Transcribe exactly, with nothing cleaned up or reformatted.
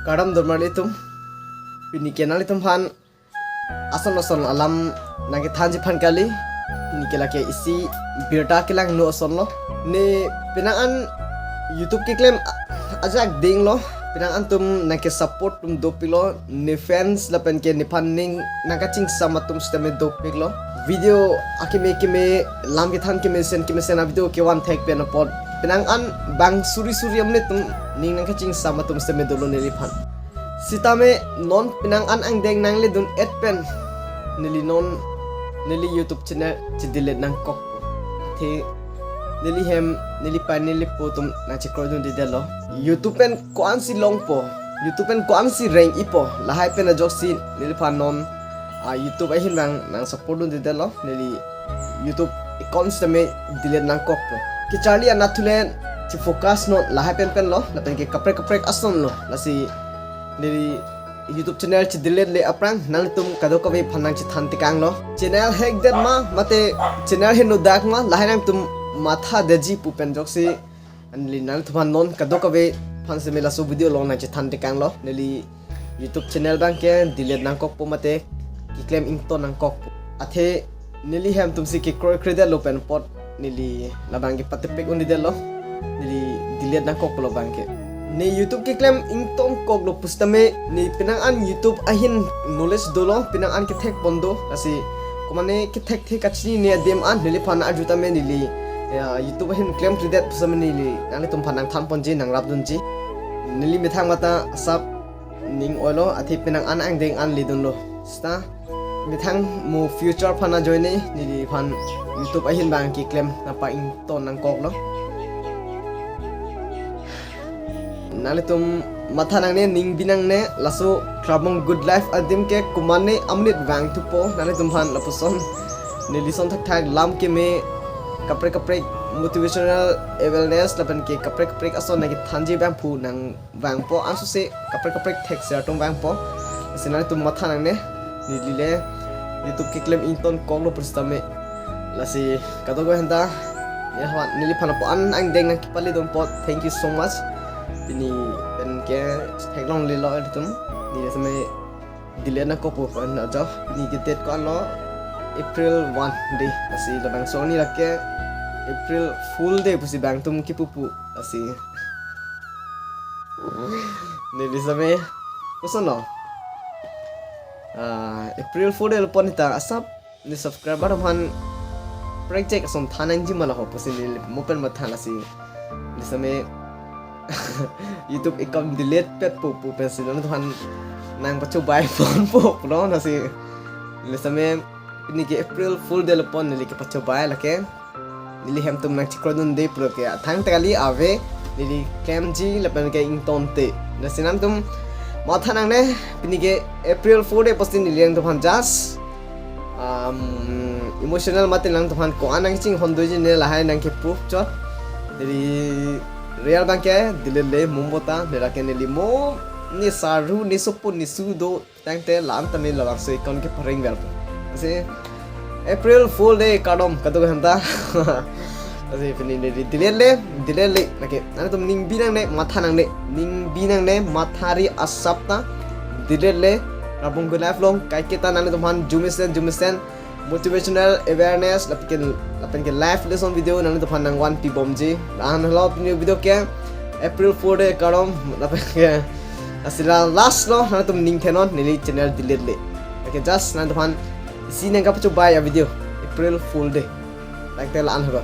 Kardom donmarli atum. Pini ke nanglitum aphan ason ason alam nangkethanji aphan kali. Pini ke lake isi birta kelangno asonlo. Ne penang an YouTube keklem a-, ajak dinglo. Penang an atum nangkesupport atum dopiklo. Ne fans lapen ke nephan ning nangkachingsam atum sitame dopiklo. Video akeme keme, lam kethan kemesen kemesen avideo kevan thek pen apot penang an bang suri suri amonit atum ning nangkachingsam atum sitame dolo neliphan. Sitame non penang an angdeng nangledun-et pen neli non neli YouTube channel chedelete nangkok. Athe neli hem, neli pa, neli po atum nangchekroidundedetlo. YouTube pen ko-ansi longpo, YouTube pen ko-ansi reng-ipo, lahai pen ajoksi neliphan non a YouTube ahin bang nangsupport dundedetlo. Neli YouTube account sitame delete nangkokpo. Kecharli anatthu le chefocus non lahai pen penlo, lapen ke kaprek kaprek asonlo. Lasi neli YouTube channel chedelete le aphrang nanglitum kadokave aphan nangchethan tekanglo. Channel hack det ma, mate channel henodak ma, lahai nangtum mathadetji pu pen ajoksi neli nanglitum aphan non kadokave aphan sitame laso video along nangchethan tekanglo. Neli YouTube channel bang ke delete nangkokpo mate keklem ington nangkokpo. Athe neli hem atumsi kekroikredetlo pen apot neli labang ke patepek undedetlo. Neli delete nangkokpo labang ke. Ne YouTube keklem ington koklo pusitame ne penang an YouTube ahin knowledge dolo, penang an kethek pon do. Lasi komane kethekthe kachinine adim an neliphan arju tame neli, ya, YouTube ahin klemkredet pusitame neli nanglitum aphan nangthan ponji, nangrapdunji. Neli methang mate asap ning oilo, athe penang an angdeng an ledunlo. Sita methang mo future aphan ajoine neliphan YouTube ahin bang keklem nangpa-ington nangkoklo. Nanglitum matha nangne, ning bi nangne, laso Krabong Good Life adim ke komane amonit vangthupo, nanglitum aphan lapuson neli ason thakthak lam keme, kaprek kaprek motivational awareness lapen ke kaprek kaprek ason nangkethanji abangphu nangvangpo, ansose kaprek kaprek thekser atum vangpo. Lasi nanglitum matha nangne, neli le YouTube keklem ington koklo pusitame. Lasi kadokave aphanta, ya, neliphan lapu-an angdeng nangkepaledun apot, thank you so much. Pini pen ke theklonglelo ilitum. Neli sitame delete nangkokpo pen ajo. Pini ke date ko-anlo, April one day. Lasi labangso arni lake April Fool Day pusi bang atum kepupu. Lasi neli sitame kosonlo, ah, April Fool Day lo pon hita asap ne subscriber atum aphan prank chek ason than nangji ma laho pusi neli mo pen matha. Lasi neli sitame YouTube account delete petpo pu pensi nanglitum aphan nangpachobei ponpo pulo. Lasi neli sitame pini ke April Fool Day lo pon neli kepachobei lake. Neli hem atum nangchekroidunde pulo ke athang ta kali, ave neli klemji lapen ke ingtonte. Lasi nanglitum matha nangne, pini ke April Fool Day pusi neli nanglitum aphan just, um, emotional mate nanglitum aphan ko-an nangchinghon doji ne lahai nangke-proof chot. Neli real bang ke delete le, mumbo ta neli ke neli mo ne saru ne sopo ne su do tangte la-an tame labangso account ke pareng verpo. Lasi April Fool Day kardom kadokave aphanta. Lasi pini neli delete le, delete le. Lake nanglitum ning bi nangne, matha nangne, ning bi nangne, mathari asap ta delete le. Krabong Good Life along kaiketa nanglitum aphan jumesen jumesen motivational awareness lapen ke, lapen ke life lesson video nanglitum aphan nangvanpibomji. Lahenlo pini video ke April Fool Day kardom lapen ke lasi la last lo, nanglitum ning thenon, neli channel delete le. Lake just nanglitum aphan isi nangkapachobei avideo, April Fool Day. Lake la-an helo.